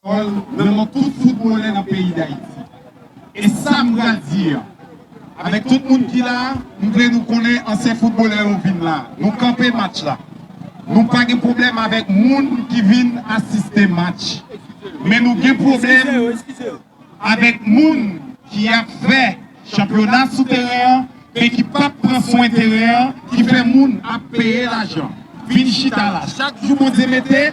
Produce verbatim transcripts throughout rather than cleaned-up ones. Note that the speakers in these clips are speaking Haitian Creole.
Nan non tout foutbolè nan peyi Dayiti. E sa m pral di a, avèk tout moun ki la, m vle nou konnen ansyen foutbolè yo vin la. Nou kanpe match la. Nou pa gen pwoblèm avèk moun ki vin asiste match. Men nou gen pwoblèm avèk moun ki ap fè chanpyona sou teren an, men ki p ap pran swen teren an, ki fè moun ap peye lajan. Vin chita la. Chak jou Bondye mete,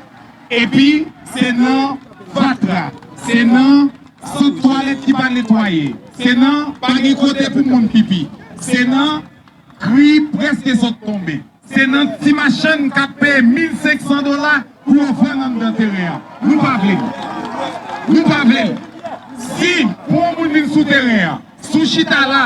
epi se nan fatra, se nan sant twalèt ki pa netwaye, se nan pa gen kote pou moun pipi, se nan kri prèske sot tonbe. Se nan ti machann k ap peye mil senk san dola pou yo vann anndan teren an. Nou pa vle l. Nou pa vle l. Si pou yon moun vin sou teren an, si w chita la,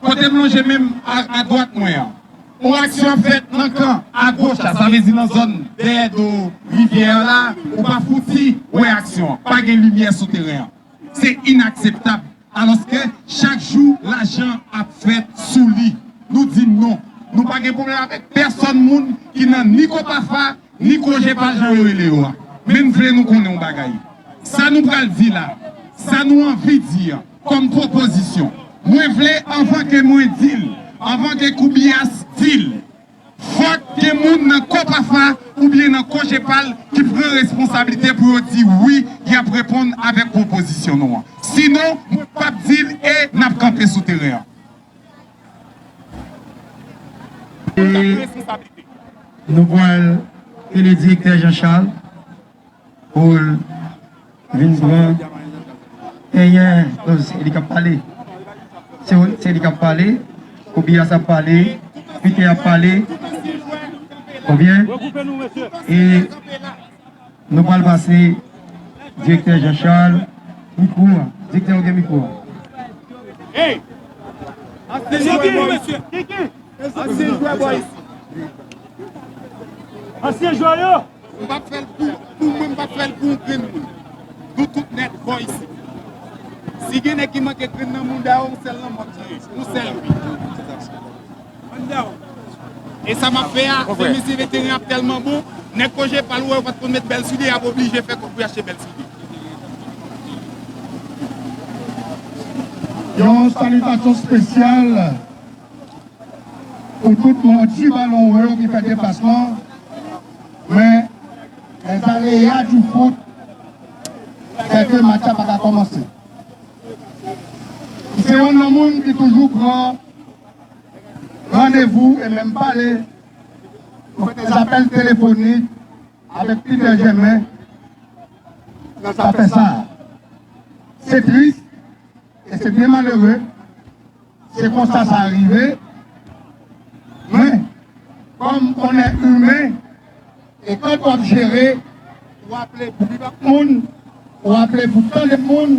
kote m lonje men m a, adwat mwen an, yon aksyon ap fèt nan kan agoch la, sa vle di nan zòn dèyè do rivyè a la, ou pa fouti wè aksyon an. Pa gen limyè sou teren an. Se inakseptab. Alòske chak jou lajan ap fèt sou li. Nou di non. Nou pa gen pwoblèm avèk pèsòn moun ki nan ni Kopafa, ni Kojepal jan yo rele yo a. Men m vle nou konnen yon bagay. Sa nou pral di la, sa nou anvi di a, kòm pwopozisyon, mwen vle anvan ke mwen di l, anvan ke Koubiyas di l, fòk gen moun nan Kopafa oubyen nan Kojepal ki pran responsablite pou yo di wi, y ap reponn avèk pwopozisyon nou an. Sinon, mwen p ap di l e n ap kanpe sou teren an. Nou pral rele direktè Jean Charles pou l vin pran. Enyen, se li k ap pale. Se, se li k ap pale. Koubiyas ap pale. Pite ap pale. Konbyen? E nou pral pase direktè Jean Charles mikwo a. Direktè, ou gen mikwo a. Hey! Ansyen jwè bò isi. Ansyen jwè bò isi. Ansyen jwè yo. M p ap fè l pou, pou mwen, m p ap fè l pou yon grenn moun. Nou tout nèt bò isi. Si gen nèg ki manke grenn nan mouda yo, yon sèl lanmò ki rete. Yon sèl wi. E sa m ap fè a, se mesye veteran ap tèlman bon, nèg Kojepal wè yo pa t konn met bèl sou li, y ap oblije fè kòb pou y achte bèl sou li. Yon salitasyon espesyal pou tout mòdi balon yo ki fè deplasman, men lèzaleya di fout fè ke match la pa ka kòmanse. M se youn nan moun ki toujou pran randevou e menm pale, nou fè dèzapèl telefonik avèk Peter Germain nan zafè sa a. Se tris e se byen malere. Se konsa sa rive. Men, kòm on è imen, e kan w ap jere, ou aple pou pi pòp moun, ou aple pou tande moun,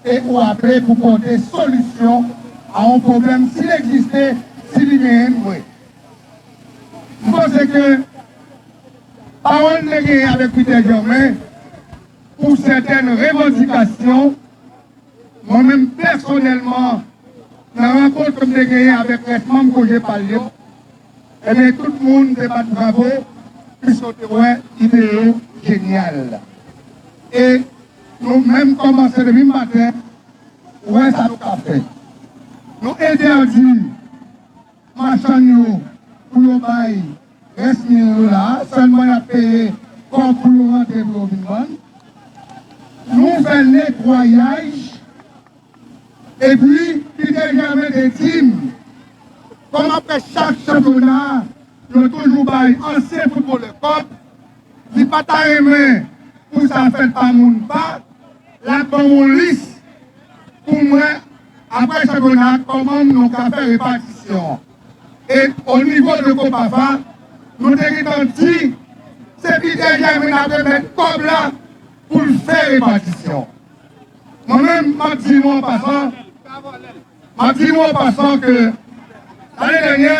e ou aple pou pote solisyon a yon pwoblèm, si l egziste, si li genyen vre. M panse ke pawòl m te genyen avèk Peter Germain pou sètèn revandikasyon, mwen menm pèsonèlman, nan rankont ke m te genyen avèk rès manm Kojepal yo, ebyen, tout moun te bat bravo, piske yo te wè ide yo jenyal. E nou menm kòmanse depi maten, wè sa nou ka fè. Nou entèdi machann yo pou yo bay rès mil yo la, sèlman y ap peye kòb pou yo rantre pou yo vin vann. Nou fè netwayaj, epi Peter Germain te di m, kòm apre chak chanpyona, yo toujou bay ansyen foutbolè kòb, li pa ta renmen pou sa fèt pa moun pa, l ap ban m yon lis pou m wè, apre chanpyona, kòman nou ka fè repatisyon an. E o nivo de Kopafa, nou te gentan di, se Peter Germain n ap remèt kòb la pou l fè repatisyon. Mwen menm, m ap di nou an pasan, m ap di nou an pasan ke lane dènyè,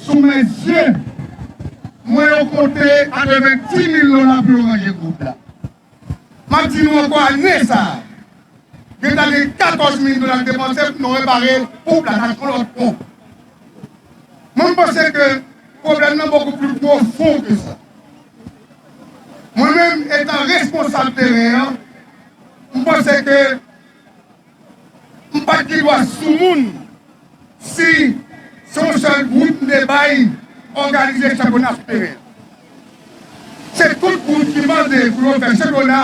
sou men zye mwen, yo konte katrevenndis mil dola pou yo ranje gwoup la. M ap di nou ankò, ane sa a, gentan gen katòz mil dola k depanse pou nou repare gwoup la nan yon lòt pon. Mwen, m panse ke pwoblèm nan bokou pli pwofon ke sa. Mwen menm, etan responsab teren an, m panse ke m pa t gen dwa sou moun si se yon sèl gwoup m te bay òganize chanpyona sou teren an. Se tout gwoup ki mande pou yo fè chanpyona,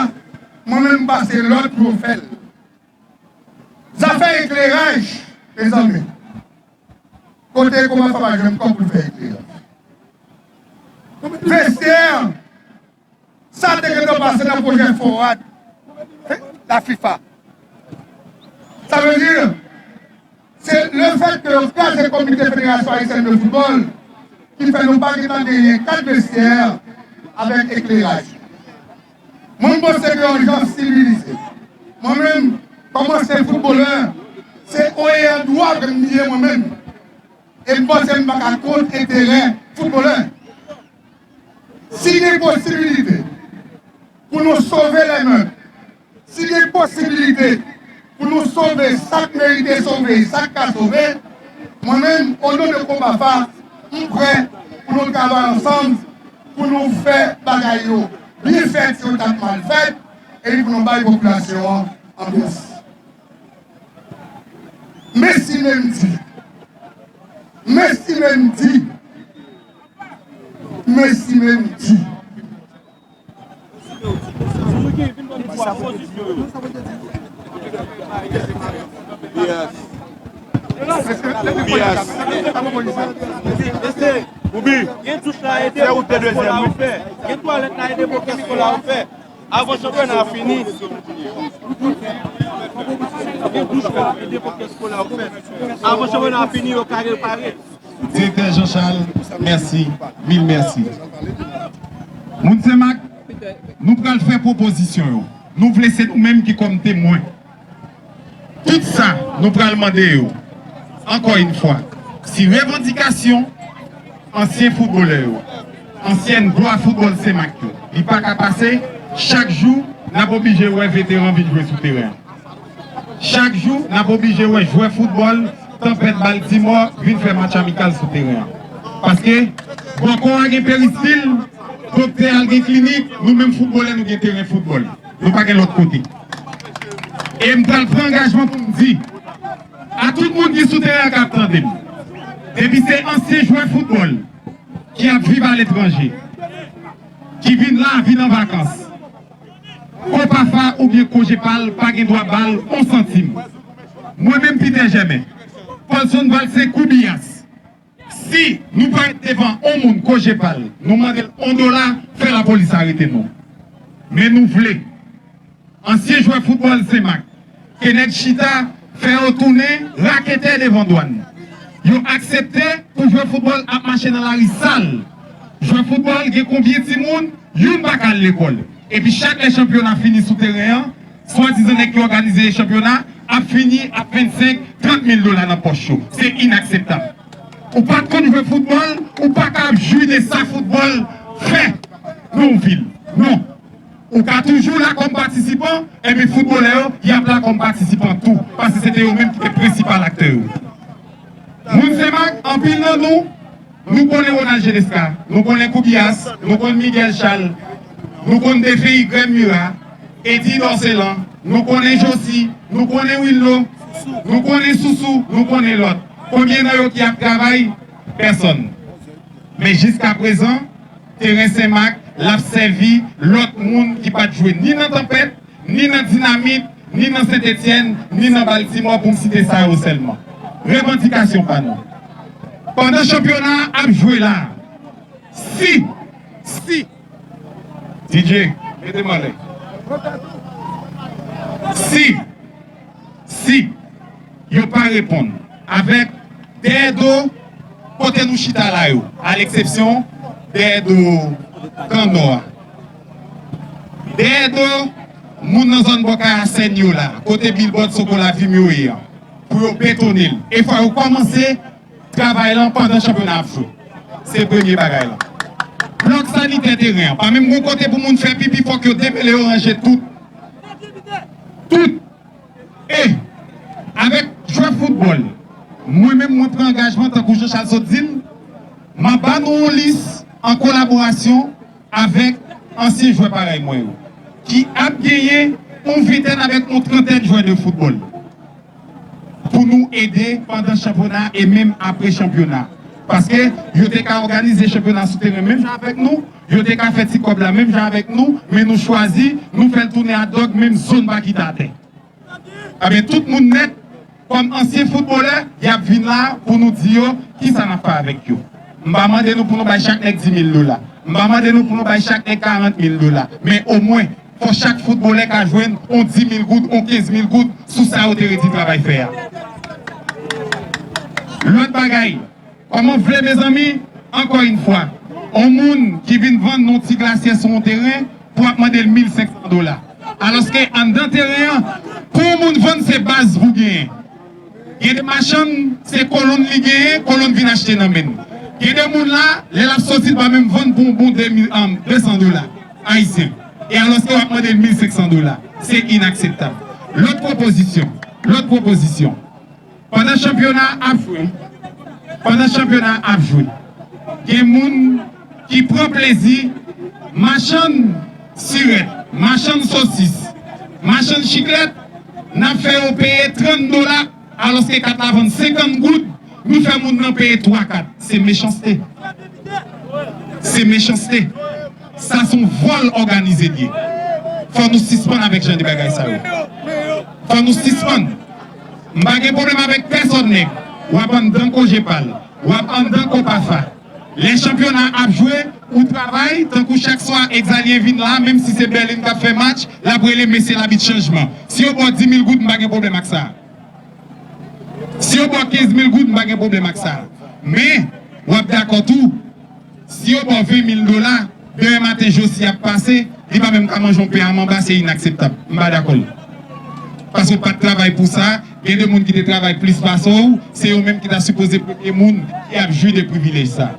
mwen menm m pase lòd pou yo fè l. Zafè ekleraj, mezanmi, kote Kopafa pa jwenn kòb pou l fè ekleraj? Vestyè, sa te gentan pase nan pwojè Forward la fifa. Sa vle di, se lefèt ke yo kraze komite Federasyon Ayisyèn de Foutbòl ki fè nou pa gentan genyen kat vestyè avèk ekleraj. Mwen, m panse ke yon jan sivilize. Mwen menm, kòm ansyen foutbolè, se yon eyan dwa ke m ye mwen menm. E m panse m pa ka kont enterè foutbolè. Si gen posibilite pou nou sove lè mèb, si gen posibilite pou nou sove sa k merite sove, sa k ka sove, mwen menm, o non de Kopafa, m prè pou nou travay ansanm, pou nou fè bagay yo byen fèt, si yo t ap mal fèt, epi pou nou bay popilasyon an anbyans. Men si men m di, men si men m di, men si men m di. Yes. Yes. Boubi. Gen douch la ede pou kès kola ou fè. Gen twalèt la ede pou kès kola ou fè. Avan chanpyona a fini. Gen douch la ede pou kès kola ou fè. Avan chanpyona a fini, yo ka repare. Direktè Jean Charles, mèsi, mil mèsi. Moun Senmak, nou pral fè pwopozisyon yo. Nou vle se nou menm ki kòm temwen. Tout sa nou pral mande yo, ankò yon fwa, se revandikasyon ansyen foutbolè yo, ansyèn glwa foutbòl Senmak yo. Li pa ka pase, chak jou n ap oblije wè veteran vin jwe sou teren an. Chak jou, n ap oblije wè jwè foutbòl Tanpèt Baltimore vin fè match amikal sou teren an. Paske, bò kò a gen peristil, doktè a gen klinik, nou menm foutbolè, nou gen teren foutbòl. Nou pa gen lòt kote. E m pral pran angajman pou m di, a tout moun ki sou teren an k ap tande m, depi se ansyen jwè foutbòl ki ap viv aletranje, ki vin la, vin an vakans, Kopafa oubyen Kojepal pa gen dwa ba l yon santim. Mwen menm Peter Germain, Paulson Valcin Cubillas, si nou parèt devan yon moun Kojepal, nou mande l yon dola, fè lapolis arete nou. Men nou vle ansyen jwè foutbòl Senmak, ke nèg chita fè yo tounen raketè devan dwàn. Yo aksepte pou jwè foutbòl ap mache nan lari sal. Jwè foutbòl gen konbyen timoun, youn pa ka al lekòl. Epi chak lè chanpyona fini sou teren an, swadizan nèg ki òganize chanpyona ap fini ak vennsenk, trant mil dola nan pòch yo. Se inakseptab. Ou pa t konn jwe foutbòl, ou pa ka ap jwi de sa foutbòl fè nan yon vil. Non. Ou ka toujou la kòm patisipan, enben foutbolè yo, y ap la kòm patisipan tou, paske se te yo menm ki te prensipal aktè yo. Moun Senmak, anpil nan nou, nou konnen Ronald Genesca, nou konnen Cubillas, nou konn Miguel Charles, nou konn Defeyi Graham Murat, Eddy Dorcelan, nou konnen Jocy, nou konnen Wilno, nou konnen Sousou, nou konnen lòt. Konbyen nan yo ki ap travay? Pèsòn. Men jiskaprezan, teren Senmak, l ap sèvi lòt moun ki pa t jwe ni nan Tanpèt, ni nan Dinamit, ni nan Sentetyèn, ni nan Baltimore, pou m site sa yo sèlman. Revandikasyon pa nou. Pandan chanpyona a ap jwe la, si, si, D J, mete m anlè. Si, si yo pa reponn avèk dèyè do kote nou chita la yo, aleksepsyon dèyè do kan nò a. Dèyè do moun nan zòn bò Kayasèn yo la, kote bilbòd Sokolavim yo ye a, pou yo betone l. E fò yo kòmanse travay lan pandan chanpyona ap jwe. Se premye bagay lan. Blòk sanitè teren an. Pa menm gon kote pou moun fè pipi, fòk yo demele yo ranje tout. Tout. E, avèk jwè foutbòl, mwen menm mwen pran angajman tankou Jean Charles sot di l, m ap ba nou yon lis an kolaborasyon avèk ansyen jwè parèy mwen yo, ki ap genyen yon ventèn avèk yon trantèn jwè de foutbòl pou nou ede pandan chanpyona e menm apre chanpyona. Paske yo te ka òganize chanpyona sou teren menm jan avèk nou, yo te ka fè ti kòb la menm jan avèk nou, men nou chwazi, nou fè l tounen adòg, menm zòn pa kite atè. Ebyen, tout moun nèt, kòm ansyen foutbolè, y ap vin la pou nou di yo kisa n ap fè avèk yo. M pa mande nou pou nou bay chak nèg di mil dola. M pa mande nou pou nou bay chak nèg karant mil dola. Men omwen, fò chak foutbolè ka jwenn on di mil goud, on kenz mil goud sou sa yo te redi travay fè a. Lòt bagay, kòman w vle, mezanmi, ankò yon fwa, on moun ki vin vann yon ti glasyè sou yon teren pou w ap mande l mil senk san dola. Alòske anndan teren an, pou yon moun vann, se baz pou genyen. Gen de machann, se kolonn li genyen, kolonn vin achte nan men l. Gen de moun la, lè l ap soti, l pa menm vann pou yon bon de mil, an, de san dola ayisyen. E alòske w ap mande l mil senk san dola. Se inakseptab. Lòt pwopozisyon, lòt pwopozisyon. Pandan chanpyona a ap jwe, pandan chanpyona a ap jwe, gen moun ki pran plezi, machann sirèt, machann sosis, machann chiklèt, n ap fè yo peye trant dola, alòske kat la vann senkant goud, nou fè moun nan peye twa kat. Se mechanste. Se mechanste. Sa se yon vòl òganize l ye. Fò nou sispann avèk jan de bagay sa yo. Fò nou sispann. M pa gen pwoblèm avèk pèsòn nèg. W ap anndan Kojepal, w ap anndan Kopafa. Lè chanpyona ap jwe, ou travay, tankou chak swa Exalien vin la, menm si se Berlin k ap fè match, l ap rele mesye labit chanjman. Si yo ba w di mil goud, m pa gen pwoblèm ak sa. Si yo ba w kenz mil goud, m pa gen pwoblèm ak sa. Men, w ap dakò tou, si yo ba w ven mil dola, demen maten Josi ap pase, li pa menm ka manje yon pen a manba, se inakseptab. M pa dakò l. Paske w pa t travay pou sa, gen de moun ki te travay plis pase w, se yo menm ki ta sipoze premye moun ki ap jwi de privilèj sa.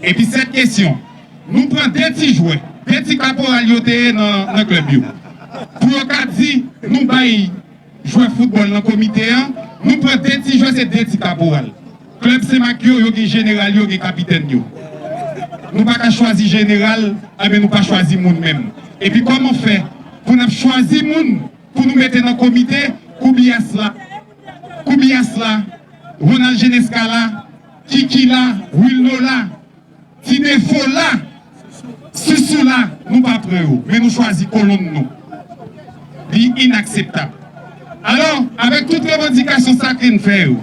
Epi sèt kesyon, nou pran de ti jwè, de ti kaporal yo te ye nan, nan klèb yo. Pou yo ka di, nou bay jwè foutbòl nan komite an, nou pran de ti jwè, se de ti kaporal. Klèb Senmak yo, yo gen jeneral yo, gen kapitèn yo. Nou pa ka chwazi jeneral, enben nou pa chwazi moun menm. Epi kòman fè pou n ap chwazi moun pou nou mete nan komite? Koubiyas la, Koubiyas la, Ronald Genesca la, Kiki la, Wilno la, Ti Defo la, Sousou la, nou pa pran yo, men nou chwazi kolonn nou. Li inakseptab. Alò, avèk tout revandikasyon sakre n fè yo,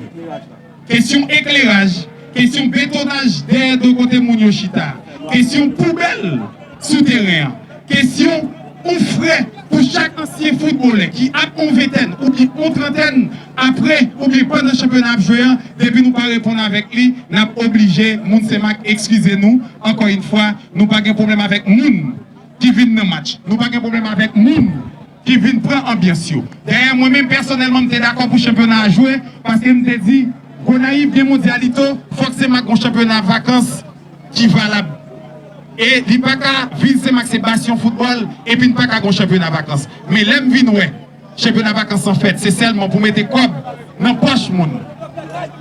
kesyon ekleraj, kesyon betonaj dèyè do kote moun yo chita, kesyon poubèl sou teren an, kesyon yon frè pou chak ansyen foutbolè ki ap yon ventèn oubyen yon trantèn apre oubyen pandan chanpyona ap jwe an, depi nou pa reponn avèk li, n ap oblije, moun Senmak, eskize nou, ankò yon fwa, nou pa gen pwoblèm avèk moun ki vin nan match. Nou pa gen pwoblèm avèk moun ki vin pran anbyans yo. Dayè, mwen menm pèsonèlman, m te dakò pou chanpyona a jwe, paske m te di, Gonayiv gen Mondyalito, fòk Senmak gon chanpyona vakans ki valab. E li pa ka, vil Senmak se basyon foutbòl, epi n pa ka gon chanpyona vakans. Men lè m vin wè chanpyona vakans lan fèt, se sèlman pou mete kòb nan pòch moun.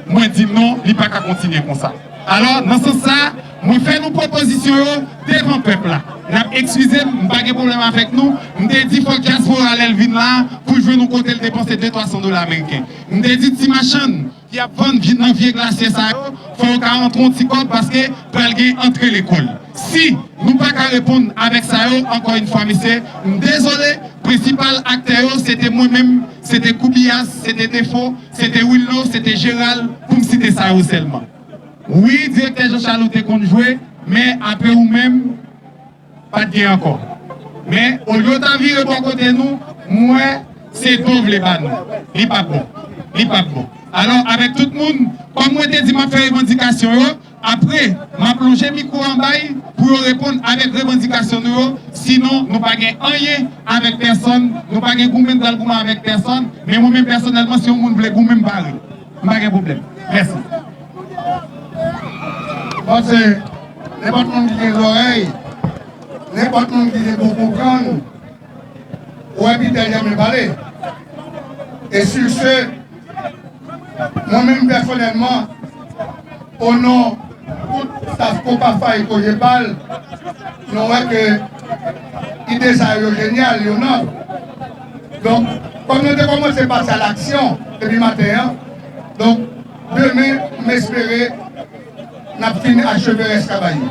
Mwen di non, li pa ka kontinye konsa. Alò, nan sans sa, mwen fè nou pwopozisyon yo devan pèp la. N ap eskize m, m pa gen pwoblèm avèk nou. M te di fòk dyaspora lè l vin la, pou jwenn yon kote l depanse de twa san dola ameriken. M te di ti machann ki ap vann vye, nan vye glasyè sa yo, fò yo ka rantre yon ti kòb paske pral gen antre lekòl. Si nou pa ka reponn avèk sa yo, ankò yon fwa, mesye, m dezole, prensipal aktè yo, se te mwen menm, se te Koubiyas, se te Defo, se te Wilno, se te Jeral, pou m site sa yo sèlman. Wi, direktè Jean Charles ou te konn jwe, men apre ou menm, pa t gen ankò. Men, olye w ta vire bò kote nou, m wè se do w vle ba nou. Li p ap bon. Li p ap bon. Alò, avèk tout moun, kòm mwen te di m ap fè revandikasyon yo, apre, m ap lonje mikwo an bay pou yo reponn avèk revandikasyon nou yo, sinon, nou pa gen anyen avèk pèsonn, nou pa gen goumen n pral goumen avèk pèsonn, men mwen menm pèsonèlman, si yon moun vle goumen, m pare. M pa gen pwoblèm. Mèsi. Paske nenpòt moun ki gen zòrèy, nenpòt moun ki gen bon konprann, ou wè Pitè janmen pale. E sur ce, mwen menm pèsonèlman, o non tout staf Kopafa e Kojepal, nou wè ke Ide sa yo, yo jenyal, yo nòb. Donk, kòm nou te kòmanse pase a laksyon depi maten an, donk, demen, m espere n ap fin acheve rès travay yo.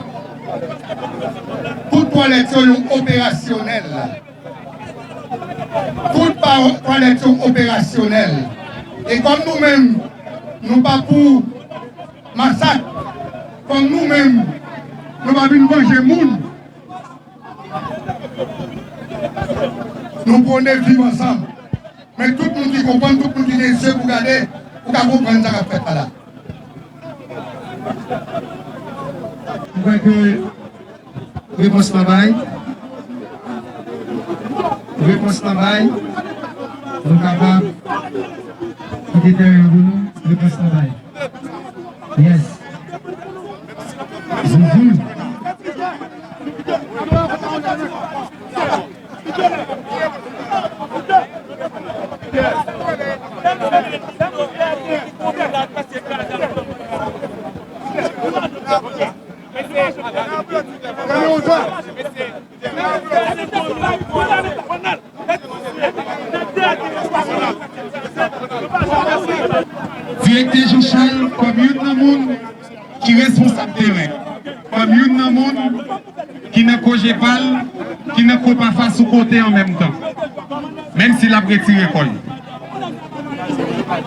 Tout twalèt yo, yo operasyonèl. Tout pa-, twalèt yo operasyonèl. E kòm nou menm, nou pa pou masak, kòm nou menm, nou pa vin vanje moun, nou pwone viv ansanm. Men tout moun ki konprann, tout moun ki gen zye pou gade, ou ka konprann sa k ap fèt la la. M kwè ke repons lan bay. Repons lan bay. Nou kapab kite teren an pou nou. Repons lan bay. Yes. Zouzoun. Direktè Jean Charles, kòm youn nan moun ki responsab teren, kòm youn nan moun ki nan Kojepal, ki nan Kopafa sou kote an menm tan, menm si l ap retire kò l.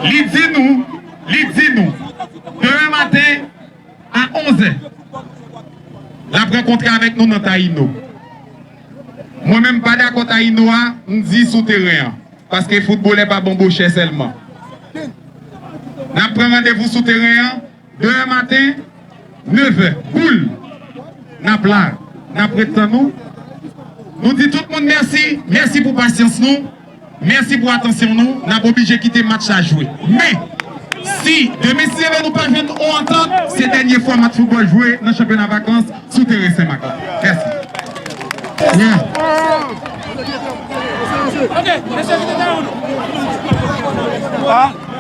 Li di nou, li di nou, demen maten, a onz è, l ap rankontre avèk nou nan Tayino. Mwen menm, m pa dakò Tayino a, m di sou teren an, paske foutbolè pa banbochè sèlman. N ap pran randevou sou teren an, demen maten, nèf è, boul, n ap la, n ap ret tann nou. Nou di tout moun mèsi, mèsi pou pasyans nou. Mèsi pou atansyon nou. N ap oblije kite match la jwe. Men, si demen, si Dye vle, nou pa jwenn yon antant, se dènye fwa match foutbòl jwe nan chanpyona vakans sou teren Senmak la. Mèsi. Yeah.